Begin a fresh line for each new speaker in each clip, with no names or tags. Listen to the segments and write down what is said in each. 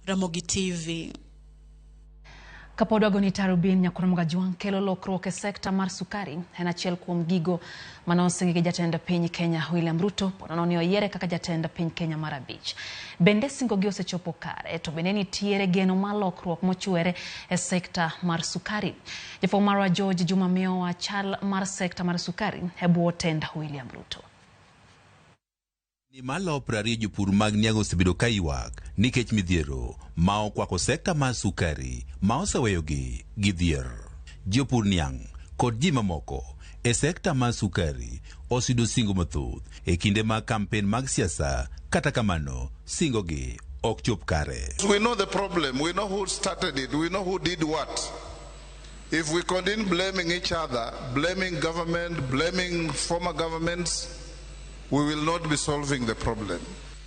Ramogi TV.
Kapod wagoni tarubin nyakwar Mogajwang' kelo lokruok e sekta mar sukari en achiel kuom gigo mane osingi gi jatend piny Kenya William Ruto ponono ni oyiere kaka jatend piny Kenya mar abich. Bende singogi osechopo kare to bende nitiere geno mar lokruok mochwere e sekta mar sukari. Jafwambo marwa George Juma miyowa chal mar sekta mar sukari e bwo tend William Ruto.
Ni malo 20 jopur mag niang' osebedo ka ywak nikech midhiero ma okwako sekta mar sukari ma oseweyogi gi dhier. Jopur niang' kod ji mamoko e sekta mar sukari oseyudo singo mathoth e kinde mag kampen mag siasa, kata kamano singogi ok chop kare.
We know the problem, we know who started it, we know who did what. If we continue blaming each other, blaming government, blaming former governments, we will not be solving the problem.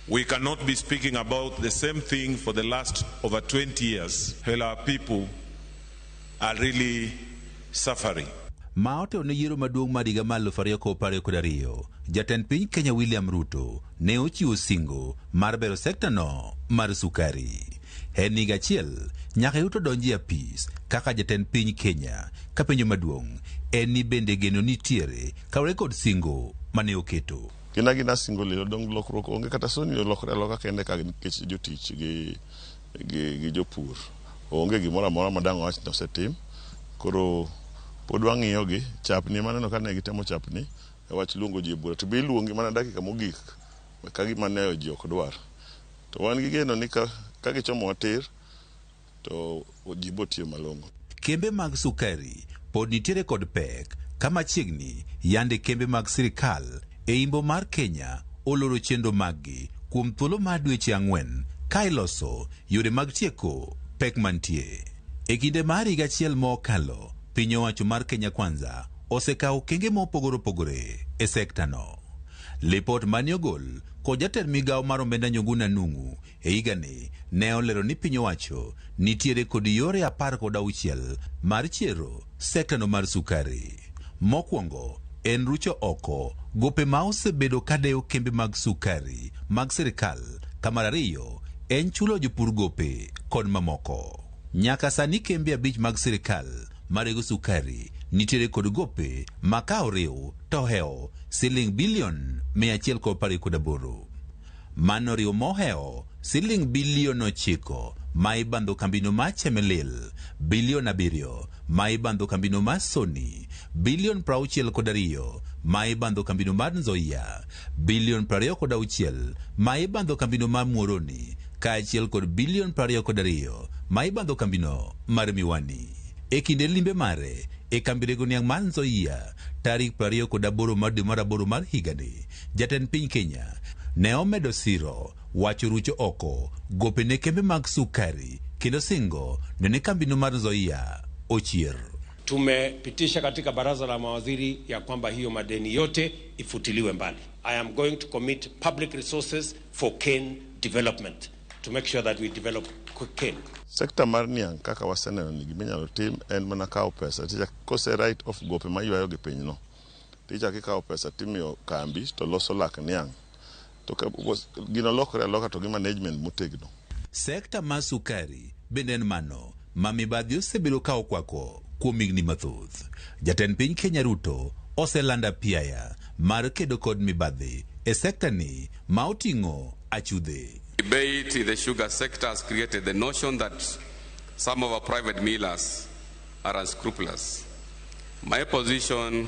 We cannot be speaking about the same thing for the last over 20 years while our people are really suffering.
Ma otelo ne yiero maduong' mar higa mar 2022, jatend piny Kenya William Ruto ne ochiwo singo mar bero sekta no mar sukari. En higa achiel nyaka Ruto donji e apis kaka jatend piny Kenya, ka penjo maduong' en ni bende geno nitiere kaluwore kod singo mane oketo.
Gin agina singo lilo dong lokruok onge kata soni olokore aloka kende ka nikech jotich gi jopur. Onge gimoro amora ma dang' wach ni osetim. Koro pod wang'iyo gi chapni maneno ka ne gitemo chapni e wach luongo ji e bura to be iluongi mana dakika mogik ka gima ne ji ok dwar. To wan gi geno ni ka gichomo tir to ji bo tiyo malong'o.
Kembe mag sukari pod nitiere kod pek ka machiegni yande kembe mag sirikal e imbo mar Kenya oloro chenro maggi kuom thuolo mar dweche 4 ka iloso yore mag tieko pek mantie. E kinde mar higa achiel mokalo, piny owacho mar Kenya Kwanza osekawo okenge mopogore opogore e sekta no. Lipot mane ogol kod jatend migawo mar omenda Njuguna Nung'u e higani ne olero ni piny owacho nitiere kod yore 16 mar chiero sekta no mar sukari. Mokwongo en rucho oko gope ma osebedo kadeyo kembe mag sukari mag sirikal, ka mar ariyo en chulo jopur gope kod mamoko. Nyaka sani kembe 5 mag sirikal marego sukari nitiere kod gope ma ka oriw to ohewo siling bilion 128. Mano oriwo mohewo siling bilion 9 ma ibandho kambino mar Chemelil, bilion 7 ma ibandho kambino mar Sony, bilion 62 ma ibandho kambino mar Nzoia, bilion 26 ma ibandho kambino mar Muhoroni, kaachiel kod bilion 22 ma ibandho kambino mar Miwani. E kinde limbe mare e kambi rego niang' mar Nzoia tarik 28 mar dwe mar aboro mar higani, jatend piny Kenya ne omedo siro wacho rucho oko gope ne kembe mag sukari kendo singo ne kambino mar Nzoia ochier.
Tumepitisha katika baraza la mawaziri ya kwamba hiyo madeni yote ifutiliwe mbali. I am going to commit public resources for cane development to make sure that we develop cane.
Sekta mar niang' kaka waseneno ni gima inyalo tim en mana kawo pesa ticha kose write off gope ma ywayo gi piny no. Tichako ikawo pesa timiyo kambi to loso lak niang'. To gino lokore aloka to gi management motegno.
Sekta mar sukari bende en mano ma mibadhi osebedo ka okwako kuom higni mathoth. Jatend piny Kenya Ruto oselando apiaya mar kedo kod mibadhi e sekta ni ma oting'o achudhe.
Debate in the sugar sector has created the notion that some of our private millers are unscrupulous. My position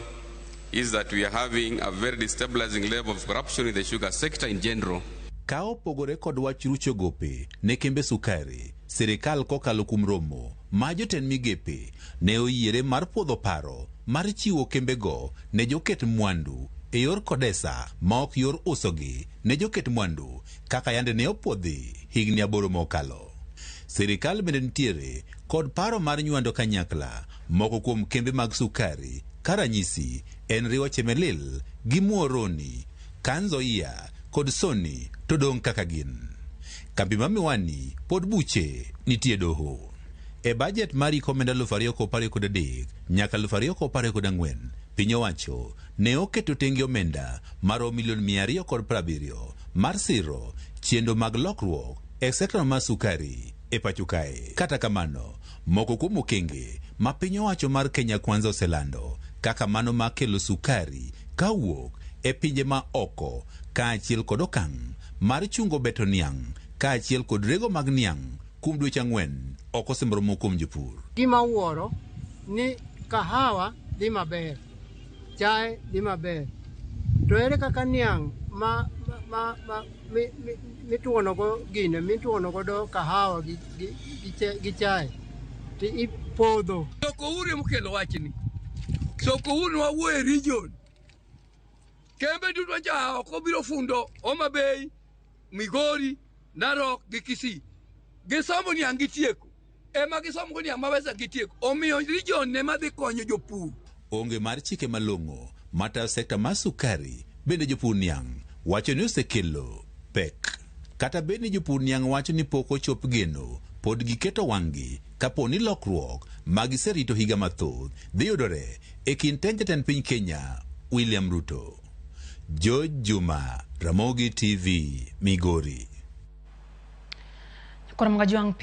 is that we are having a very destabilizing level of corruption in the sugar sector in general.
Ka opogore kod wach rucho gope ne kembe sukari, sirikal kokalo kuom romo ma jotend migepe ne oyiere mar puodho paro mar chiwo kembego ne joket mwandu e yor kodesa ma ok yor usogi ne joket mwandu kaka yande ne opuodhi higni 8 mokalo. Sirikal bende nitiere kod paro mar nywando kanyakla moko kuom kembe mag sukari ka ranyisi en riwo Chemelil gi Muhoroni, ka Nzoia kod Sony to dong' kaka gin. Kambi ma Miwani pod buche nitie doho. E bajet mar hik omenda 2023 nyaka 2024, piny owacho ne oketo tenge omenda maromo milion 270 mar siro chenro mag lokruok e sekta mar sukari. e pacho kae. Kata kamano, moko kuom okenge ma piny owacho mar Kenya Kwanza oselando kaka mano mar kelo sukari kawuok e pinje ma oko kaachiel kod okang' mar chungo beto niang' kaachiel kod rego mag niang' kuom dweche 4 ok osemoro kuom jopur.
Gima wuoro ni kahawa dhi maber, chae dhi maber, to ere kaka niang' ma mituono go gine mituono godo kahawa gi chae to ipodho.
Soko Huru emokelo wachni. Soko Huru wawuoyo e region. Kembe duto cha oko biro fundo Homa Bay, Migori, Narok gi Kisii. Gisomo niang' gitieko. Ema gisomo go niang' mawesa gitieko. Omiyo region ema dhi konyo jopur.
Onge mar chike malong'o matayo sekta mar sukari bende jopur niang' wacho ni osekelo pek. Kata bed ni jopur niang' wacho ni pok ochop geno, pod giketo wang'gi kapo ni lokruok ma giserito higa mathoth dhi yudore e kind tend jatend piny Kenya William Ruto. George Juma, Ramogi TV, Migori.
Koro mga juang